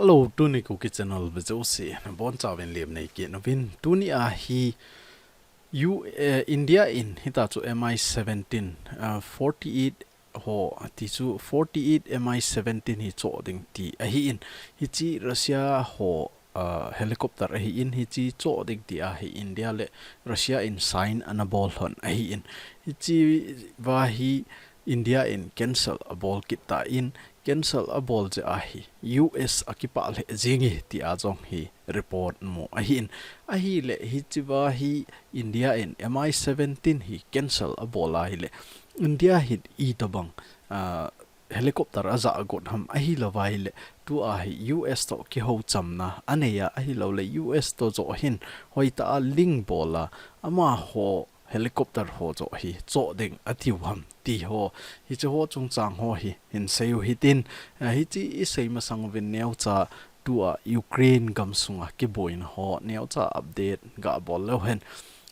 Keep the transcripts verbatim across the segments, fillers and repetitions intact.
Hello, tuni Kuki Channel vejouse nabonchauvin lemna nei kit nauvin. Tuni a hi U, eh, India in hitachu M I seventeen, uh, forty-eight ho, tichu forty-eight M I seventeen hi choh ding ti ahin. Hiche Russia ho, uh, helicopter ahin, hiche choh ding ti ahi India le Russia in sign anabol lhon ahin. Hiche va hi India in cancel abol kit tan, cancel abol jeh ahi U S akipah lheh jenge tia jong hi report mu ahin. Ahile hiche va hi India in M I seventeen hi cancel abol ahile India hin itobang, ah, helicopter ajah got ham ahilou ahile tua hi U S to kihou chamna anei a, ahilouleh U S to joh hin hoitah a link bol a amaho helicopter ho joh hi choh ding atiu ham ti ho, hiche ho chungchang ho hi hin seiu hitin, ah, hiche isei masang uvin neocha tua Ukraine gamsunga kiboina ho neocha update gabol leu hen.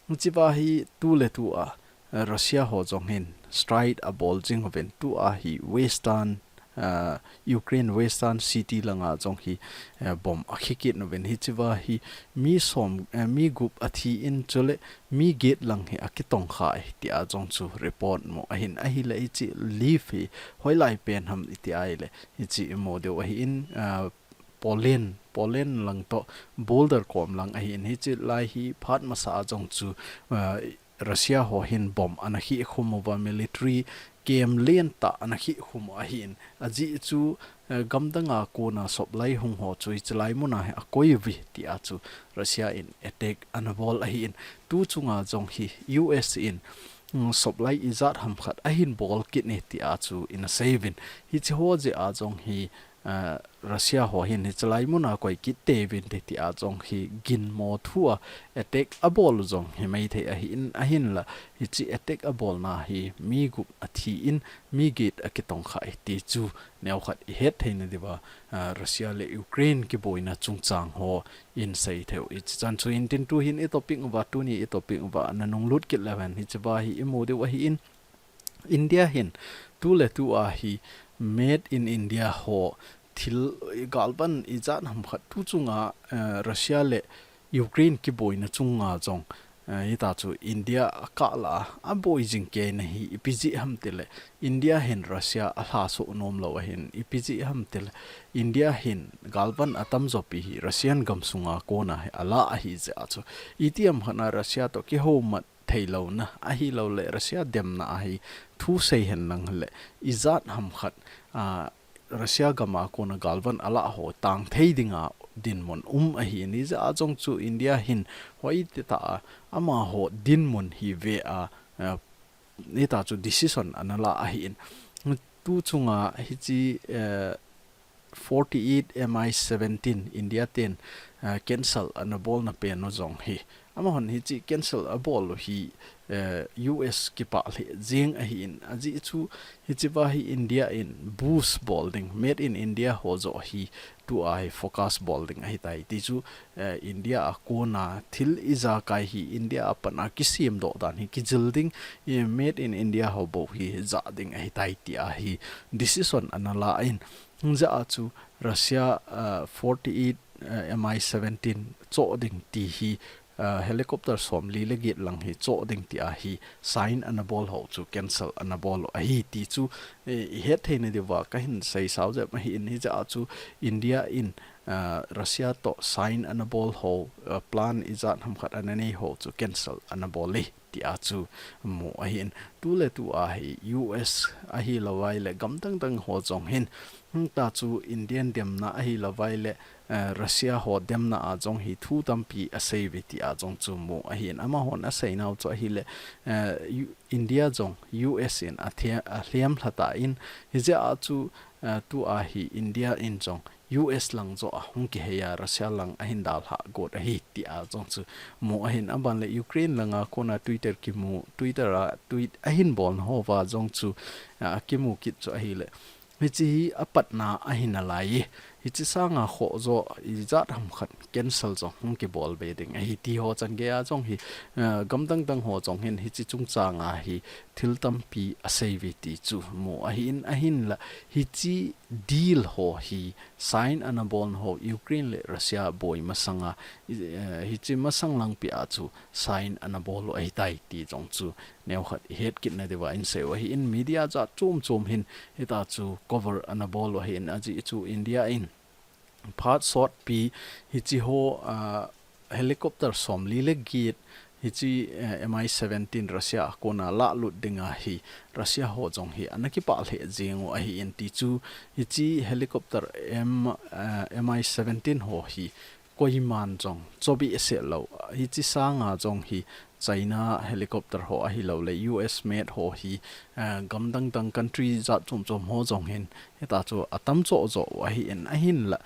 Hiche va hi tuletu a, ah, Russia ho jong hin strike abol jing uvin tua hi western, ah, Ukraine western city langa jong hi, eh, bomb akhi kit nauvin hiche va hi mi som, eh, mi gup athin chule mi get lang hi akitongkhai tia jong chu report mu ahin. Ahile hiche Lviv hi hoilai pen ham iti ahile hiche imu diu ahin, ah, Poland, Poland lang to border kom lang ahin. Hiche lai hi phat masa a jong chu, ah, Russia ho hin bomb ana khi khum uva military camp lentah ana khi khum u ahin. Ajeh chu, eh, gamdanga kona supply hung ho chu hiche lai muna hi akoi uve tia chu Russia in attack anabol ahin. Tu chunga jong hi U S in, mm, supply ijat ham khat ahin bol kit e tia chu ina sei uvin. Hiche ho jeh a jong hi, ah, Russia ho hin hiche lai muna koi kit teuvin te tia jong hi ginmo thu a attack abol u jong hi maithei ahin, ahinla hiche attack abolna hi mi gup athin mi get akitongkhai ti chu neokhat ihet theina diuva, ah, Russia le Ukraine kiboina chungchang ho in sei theiu. Hiche chan chu intin tuhin i topic uva tuni i topic uva nanung lut kit leu hen hiche va hi imu diu ahin. India hin tuletu a hi made in India ho thil galvan ijat ham khat tu chunga, eh, Russia le Ukraine kiboina chunga jong, eh, hitachu India akah la a aboi jing keina hi ipi jeh ham tile India hin Russia alhaso nom lou ahin ipi jeh ham tile India hin galvan atamjo pi hi Russian gamsunga kona hi ala ahi jeh a chu itiham khatna Russia to kihoumat theilouna ahilouleh Russia demna ahi thu sei hen lang le ijat ham khat, ah, Russia gama kona galvan ala ho tang thei dinga dinmun um ahin hijeh a jong chu India hin hoitah a amaho dinmun hi ve a, ah, hitachu decision anala ahin. Tu chunga hiche, eh, forty-eight M I seventeen India ten, ah, cancel anabolna pen u jong hi. Amahon hiche cancel abol u hi, eh, U S kipah lheh jeng ahin. Ajeh chu hiche va hi India in boost bol ding, made in India ho joh hi tua hi focus bol ding ahitai ti chu, eh, India a kona thil ijakai hi India a pat a kisem doh dan hi kijil ding, eh, made in India ho bou hi ja ding ahitai tia hi decision anala in. Hijeh a chu Russia, ah, forty-eight, ah, M I seventeen choh ding ti hi, ah, helicopter somli le get lang hi choh ding tia hi sign anabol ho chu cancel anabol u ahi ti chu, eh, ihet theina diuva kahin seisau jep ahin hijeh a chu India in, ah, Russia to sign anabol ho, ah, plan ijat ham khat ananei ho chu cancel anabol e. Tia chu mu ahin. Tuletu a hi U S ahilou ahile gam dang dang ho jong hin, hmm, tachu Indian demna ahilou ahile, eh, Russia ho demna a jong hi thu tampi asei uve tia jong chu mu ahin. Amahon aseinau chu ahile, eh, U-, India jong U S in athe-, alhem lha tan hijeh a chu, eh, tua hi India in jong U S lang joh a hung kihei a Russia lang ahin dalhah got ahi tia jong chu mu ahin. Aban le Ukraine langa kona Twitter kimu, Twitter a tweet ahin bolna hova jong chu, ah, akimu kit chu ahile hiche hi apatna ahi nalai e. Hichi sanga khoh jo ijat ham khat cancel jong hung kibol be ding ahi ti ho chan gei a jong hi, eh, gam dang dang ho jong hin hichi chungchanga hi thil tampi asei ve ti chu mu ahin, ahinla hichi deal ho hi sign ana bol ho Ukraine le Russia boi masanga, eh, hichi masang langpi a chu sign ana bol u ahitai ti jong chu neokhat ihet kit nadiuva insei u ahin, media jat chom chom hin hita chu cover ana bol u ahin, ajeh chu India in phat sotpi hichi ho, ah, helicopter somli le get hichi, eh, M I seventeen Russia a kona lalut dinga hi Russia ho jong hi ana kipah lheh jeng u ahin ti chu hichi helicopter M, eh, M I seventeen ho hi koiman jong cho behseh lou. Hichi sanga jong hi China helicopter ho ahilou le U S made ho hi, eh, gam dang dang country jat chom chom ho jong hin hita chu atam cho jo u ahin, ahinla,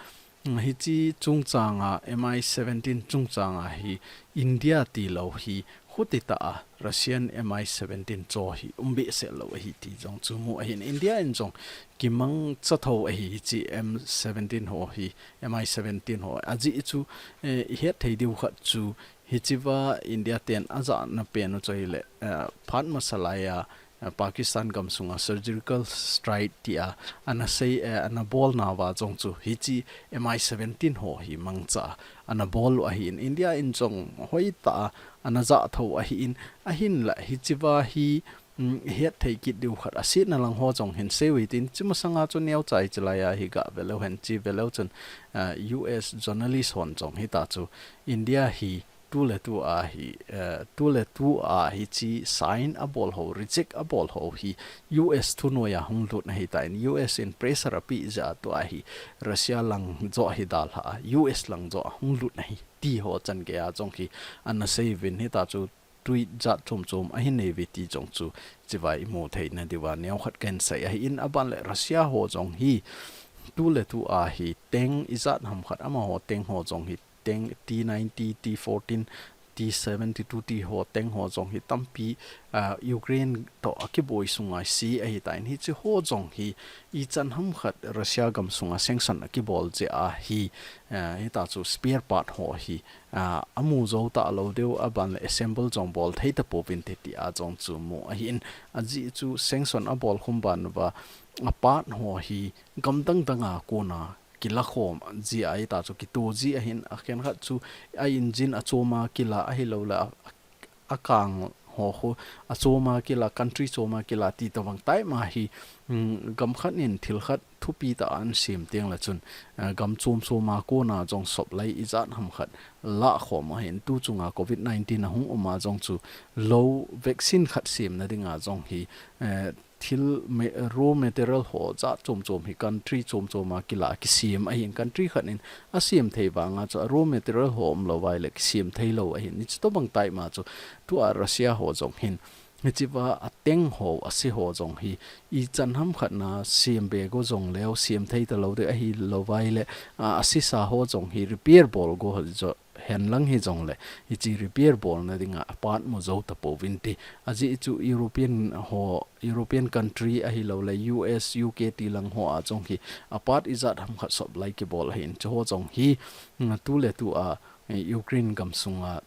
mm, hichi chungchanga M I seventeen chungchanga hi India tilou hi khuti tah a Russian M I seventeen cho hi um behseh lou ahi ti jong chu mu ahin, India in jong kimangcha tho ahi hichi M seventeen ho hi, M I seventeen ho. Ajeh chu, eh, ihet thei diu khat chu hichiva India ten ajahna pen u chu ahile, eh, phat masa laiya, eh, Pakistan gam sunga surgical strike tia ana sei, eh, ana bolnauva jong chu hichi M I seventeen ho hi mangcha ana bol u ahin, India in jong hoitah a ana jah tho u ahin, ahinla hichiva hi, mm, ihet thei kit diu khat asetna lang ho jong hin sei u hitin, chi masanga chu neocha ichi laiya hi gah ve leu hen, chi ve leu chun, ah, U S journalist hon jong hita chu India hi tuletu a hi, eh, tuletu a hichi sign abol ho, reject abol ho hi U S thunoiya hung lut ahitan, U S in pressure apeh jeh a tua hi Russia lang jo hi dalha a, U S lang jo ahung lut ahi ti ho chan gei a jong hi ana sei uvin, hita chu tweet jat chom chom ahin nei uve ti jong chu chiva imu thei nadiuva neokhat kahin sei ahin, aban le Russia ho jong hi tuletu a hi tank ijat ham khat amaho tank ho jong hi tank T ninety, T fourteen, T seventy-two ti ho tank ho jong hi tampi, ah, Ukraine toh akiboi sunga ise ahitan, hichi ho jong hi ichan ham khat Russia gam sunga sanction akibol jeh a hi, ah, hita chu spare part ho hi, ah, amu jou talou diu, aban le assemble jong bol thei tapouvin te tia jong chu mu ahin, ajeh chu sanction abol khum ban uva a part ho hi gam dang dang a kona kila khom ji ahi, hita chu kito ji ahin, akhenkhat chu a engine achom a kila ahilou le a, a, akang ho khu achom a kila, country chom a kila ti tobang taima hi, mm, gam khat in thil khat thupi tah a ana sem teng le chun, eh, gam chom chom a kona jong supply ijat ham khat lah khom ahin, tu chunga covid nineteen ahung um a jong chu lou vaccine khat semna dinga jong hi, eh, thil me-, raw material ho jat chom chom hi country chom chom a kila kisem ahin, country khat in asem thei vanga chu a raw material ho umlou uva ahile kisem thei lou ahin, hichi tobang taima chu tua Russia ho jong hin hichiva a tank ho, ase ho jong hi ichan ham khat na sem be go jong leu, sem thei talou diu ahilou uva ahile, a, ase sa ho jong hi repair bol go jo hen lang hi jong le, hichi repair bolna dinga a part mu jou tapouvin te. Ajeh chu European ho, European country ahilou le U S, U K ti lang ho a jong hi a part ijat ham khat supply kibol ahin, chu ho jong hi, mm, tuletu a, eh, Ukraine gam sunga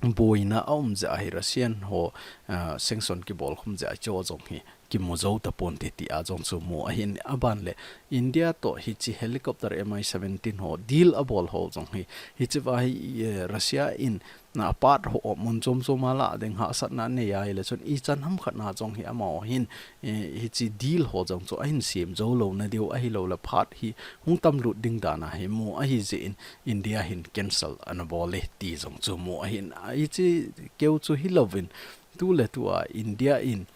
boina aum jeh a hi Russian ho, ah, sanction kibol khum jeh a chu ho jong hi kimu jou tapon te tia jong chu mu ahin, aban le India toh hichi helicopter M I seventeen ho deal abol ho jong hi, hichiva hi, eh, Russia in na a part ho mun chom chom a lah ding hahsatna anei ahile chun ichan ham khat na jong hi amaho hin, eh, hichi deal ho jong chu ahin sem jou louna diu ahilou le part hi hung tam lut ding dan a hi mu ahi jeh in India hin cancel ana bol e ti jong chu mu ahin, hichi keu chu hilouvin tuletu a India in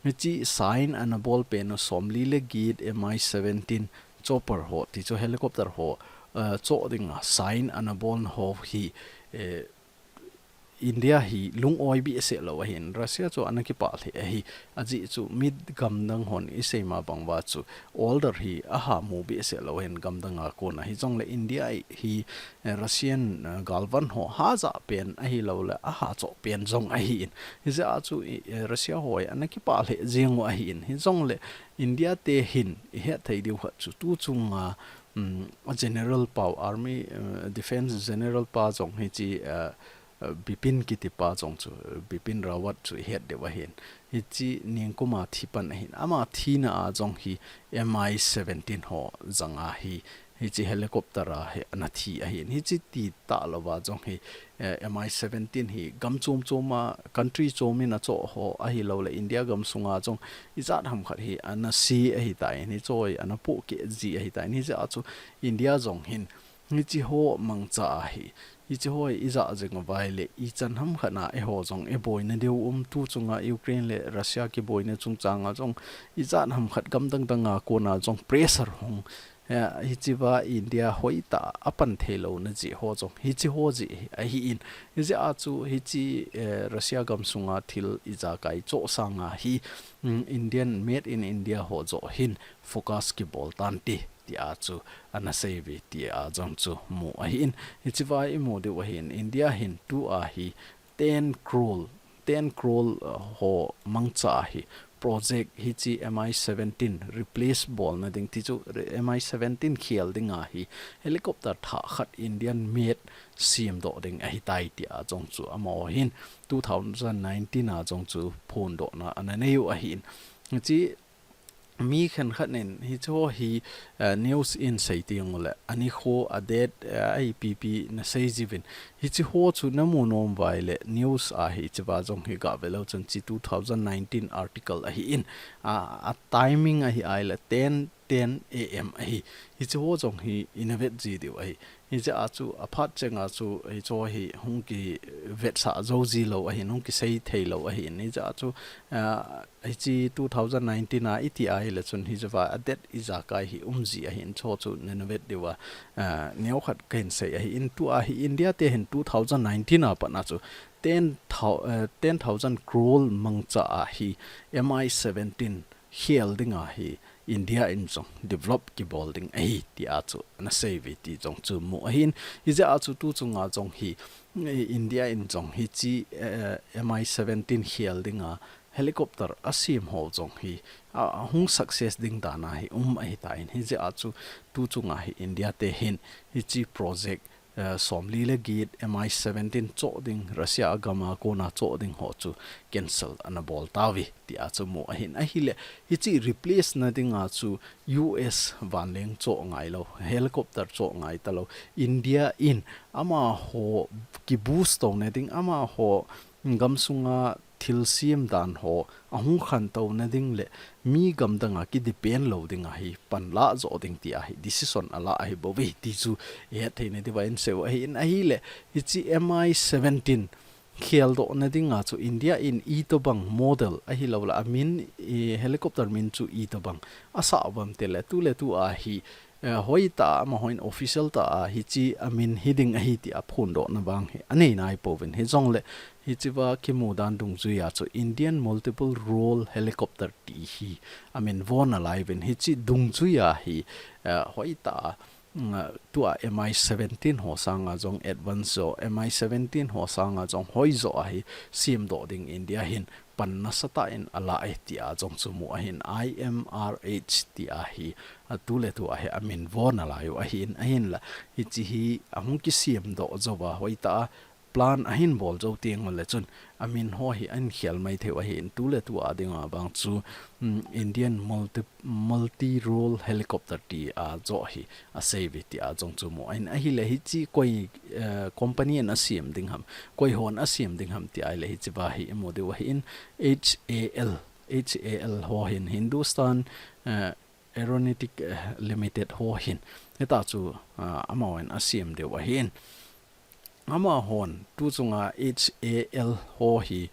hichi sign ana bol pen u somli le get M I seventeen chopper ho, ti chu helicopter ho, eh, cho dinga sign ana bol ho hi, eh, India hi lung-oi behseh lou ahin, Russia chu ana kipah lheh ahi, ajeh chu mi gam dang hon isei ma bang uva chu order hi aha mu behseh lou ahin, gam dang a kona hijongle India hi, eh, Russian, eh, galvan ho hajah pen ahilou le aha choh pen jong ahin. Hijeh a chu i, eh, Russia ho hi ana kipah lheh jeng u ahin. Hijongle India te hin ihet thei diu khat chu tu chunga, um, a general pau, army, uh, defense general pa jong hichi, uh, uh, Bipin kiti pa jong chu, Bipin Rawat chu ihet diu ahin. Hichi ningkuma thi pan ahin. Ama thina a jong hi M I seventeen ho janga hi, hichi helicopter a hi ana thi ahin. Hichi ti talou va jong hi, eh, M I seventeen hi gam chom chom a, country chom in achoh ho ahilouleh India gam sunga jong ijat ham khat hi ana si ahitai, hichi hi ana pohkeh ji ahitai, hijeh a chu India jong hin hichi ho mangcha ahi. Hichi ho hi ijat jing uva ahileh ichan ham khat na eiho jong iboina diu um, tu chunga Ukraine le Russia kiboina chungchang a jong ijat ham khat gam dang dang a kona jong pressure hung, eh, hichi va India hoitah a pan theilouna jeh ho jong hichi ho jeh ahin. Hijeh a chu hichi, eh, Russia gam sunga thil ijakai choh sanga hi, mm, Indian, made in India ho joh hin focus kibol tante, tia chu ana seiuve, tia jong chu mu ahin. Hichi va imu diu ahin, India hin tua hi ten crore, ten crore, uh, ho mangcha hi project hichi M I seventeen replace bolna ding ti chu, M I seventeen khel dinga hi helicopter thah khat Indian made semdoh ding ahitai, tia jong chu amaho hin two thousand nineteen a jong chu phondohna ana neiu ahin. Hichi mi khenkhat nin hichi ho hi, eh, news in sei teng uleh, anikho, adate, eh, a ipi ipi nasei jiuvin. Hichi ho chu namu nom uva ahileh news a hichi va jong hi gah velou chun hichi two thousand nineteen article ahin. A, a timing ahi ahileh ten, ten A M ahi. Hichi ho jong hi ina vet ji diu ahi. Hijeh a chu aphat chenga chu hichi ho hi hung kivetsah jou jilou ahin, hung kisei theilou ahin. Hijeh a chu, ah, hichi two thousand nineteen a iti ahileh chun hichi va adate ijakai hi um ji ahin, hichi ho chu nana vet diu a, ah, neokhat kahin sei ahin. Tua hi India te hin two thousand nineteen a pat a chu ten thou-, eh, ten thousand crore mangcha a hi M I seventeen khel dinga hi India in jong develop kibol ding ahi, tia chu ana seiuve ti jong chu mu ahin. Hijeh a chu tu chunga jong hi, eh, India in jong hichi, eh, M I seventeen khel dinga helicopter asem ho jong hi, a, ahung success ding dan a hi um ahitan. Hijeh a chu tu chunga hi India te hin hichi project, eh, somli le get M I seventeen choh ding, Russia a gam a kona choh ding ho chu cancel ana bol tauve, tia chu mu ahin. Ahileh hichi replace na dinga chu U S vanleng choh ngailou, helicopter choh ngai talou, India in amaho kiboost touna ding, amaho gam sunga thilsem dan ho ahung khantouna ding le mi gam danga kidepend lou dinga hi panla jo ding tia hi decision ala ahi bouve ti chu ihet theina diuva inseiu ahin. Ahileh hichi M I seventeen kheldohna dinga chu India in itobang model ahilouleh amin, i helicopter min chu itobang asah uvem tileh, tuletu a hi, eh, hoitah a, amahon official tah a hichi amin hiding ahi tia phondohna vang hi anei naipouvin. Hijongleh hichi va kimu dan dungjuia chu Indian multiple role helicopter ti hi amin vo nalaiuvin. Hichi dungjuia hi, eh, hoitah a, mm, tua M I seventeen ho sanga jong advance jo, M I seventeen ho sanga jong hoi jo a hi semdoh ding India hin pan nasatah in ala e tia jong chu mu ahin. I M R H tia hi, a, tuletu a hi amin vo nalaiu ahin, ahinla hichi hi ahung kisemdoh jouva hoitah a plan ahin bol jou teng uleh chun amin ho hi ahin khel mai theiu ahin. Tuletu a dinga vang chu, mm, Indian multi, multi role helicopter tia jo hi aseiuve tia jong chu mu ahin. Ahileh hichi koi, eh, company in asem ding ham, koi hon asem ding ham ti ahileh hichi va hi imu diu ahin. H A L, H A L ho hin, Hindustan, eh, Aeronautic, eh, Limited ho hin, hita chu, ah, amahon asem diu ahin. Amahon tu chunga H A L ho hi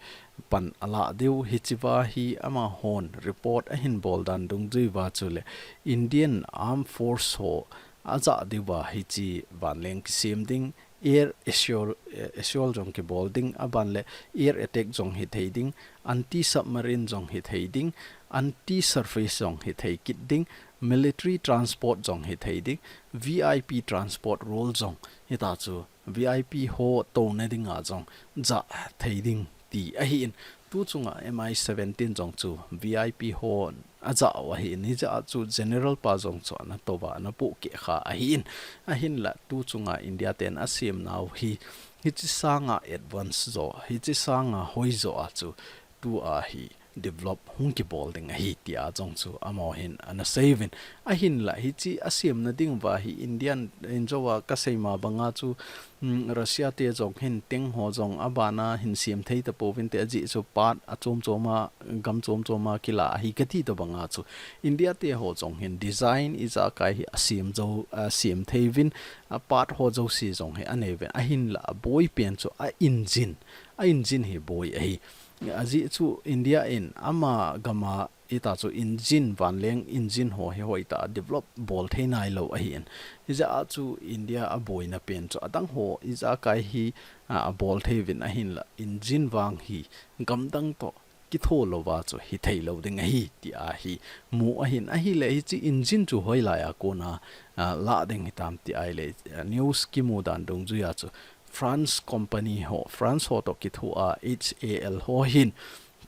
pan ala diu, hichi va hi amahon report ahin bol dan dungjuiva chuleh Indian Armed Force ho ajah diuva hichi vanleng kisem ding, air assault, eh, assault jong kibol ding, aban le air attack jong hithei ding, anti-submarine jong hithei ding, anti-surface jong hithei kit ding, military transport jong hithei ding, V I P transport role jong hita chu V I P ho touna dinga jong jah thei ding ti ahin. Tu chunga M I seventeen jong chu V I P hon ajah u ahin, hijeh a chu General pa jong chu ana tou va, ana pohkeh kha ahin, ahinla tu chunga India ten asem nau hi, hiche sanga advance jo, hiche sanga hoi jo a chu tua hi develop hung kibol ding ahi tia jong chu amaho hin ana sei uvin. Ahinla hiche asem na ding uva hi Indian in jo a kasei ma banga chu, um, Russia te jong hin teng ho jong abana hin sem thei tapouvin te ajeh chu part achom chom a, gam chom chom a kila ahi kati tobanga chu India te ho jong hin design ijakai hi asem jo, asem thei uvin, a part ho jouse jong hi anei uvin. Ahinla aboi pen chu a engine, a engine hi boi ahi. Ajeh chu India in ama gam a hita chu engine, vanleng engine ho hi hoitah a develop bol thei nailou ahin. Hijeh a chu India aboina pen chu adang ho ijakai hi, a, abol thei uvin ahinla engine vang hi gamdang toh kitho louva chu hithei lou ding ahi tia hi mu ahin. Ahile hiche engine chu hoilai a kona, a, lah ding hitam ti ahile, a, news kimu dan dungjuia chu France company ho, France ho toh kithoa H A L ho hin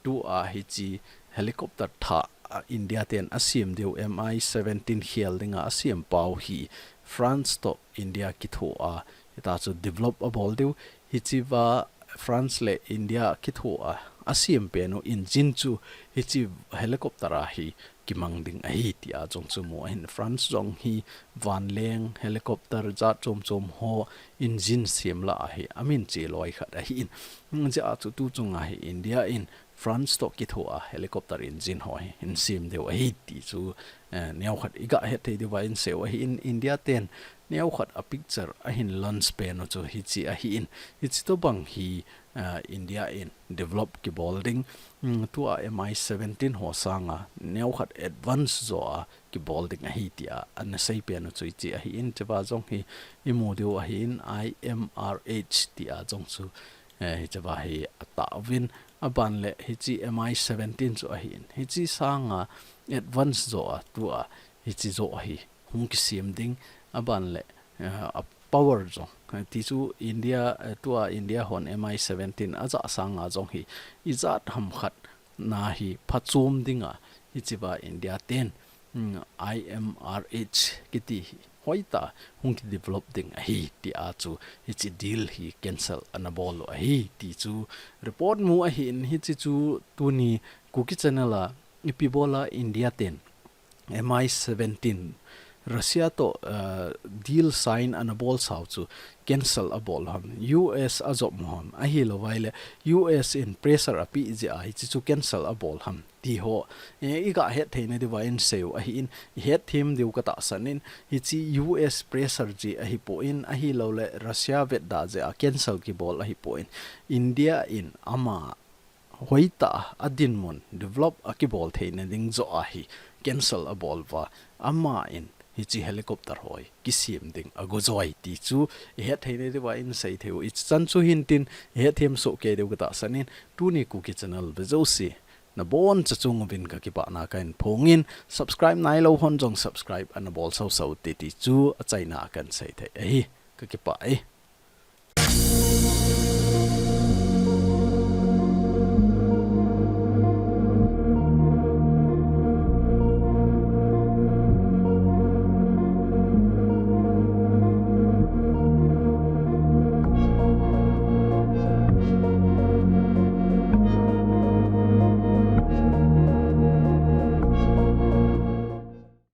tua hiche helicopter thah, a, India ten asem diu M I seventeen khel dinga asem pau hi France toh India kithoa hita chu develop abol diu. Hichea France le India kithoa asem penu engine chu hiche helicopter a hi kimang ding ahi tia jong chu mu ahin. France jong hi vanleng helicopter jat chom chom ho engine sem lah a hi amin cheloi khat ahin. Hijeh a chu tu chunga hi India in France toh kithoa helicopter engine ho hi hin sem diu ahi ti chu, eh, neokhat iga het thei diuva insei u ahin. India ten neokhat a picture ahin launch penu chu hiche ahin. Hiche tobang hi, eh, India in develop kibol ding, um, tua M I seventeen ho sanga neokhat advance jo a kibol ding ahi tia ana sei penu chu hiche ahin. Hichea jong hi imu diu ahin, I M R H tia jong chu, eh, hichea hi atah uvin. Aban le hiche M I seventeen chu ahin, hiche sanga advance jo a tua hiche jo hi hung kisem ding. Aban le, eh, a power jong, eh, ti chu India, eh, tua India hon M I seventeen ajah sanga jong hi ijat ham khat na hi phachom dinga hichea India ten, mm, I M R H kiti hi hoitah a hung kidevelop ding ahi tia chu hiche deal hi cancel ana bol u ahi ti chu report mu ahin. Hiche chu tuni Kuki Channel a ipi bola India ten M I seventeen Russia toh, uh, deal sign ana bolsau chu cancel abol u ham, U S ajop u ham, ahilouva ahile U S in pressure apeh jeh a hiche chu cancel abol u ham ti ho, eh, iga het theina diuva insei u ahin. Ihet them diu katahsan in, hiche U S pressure jeh ahipoi, ahilouleh Russia vetda jeh a cancel kibol ahipoi. India in ama hoitah a dinmun develop a kibol theina ding joh a hi cancel abol uva, aman hiche helicopter ho hi kisem ding ago joi ti chu ihet theina diuva insei thei u. Ichan chu hintin ihet them soh kei diu katahsan in, tuni Kuki Channel ve jouse naboncha chung uvin kakipana kahin phong in, subscribe nailou hon jong subscribe ana bol sau sau te ti chu achaina a kahin sei thei ahi. Kakipah e.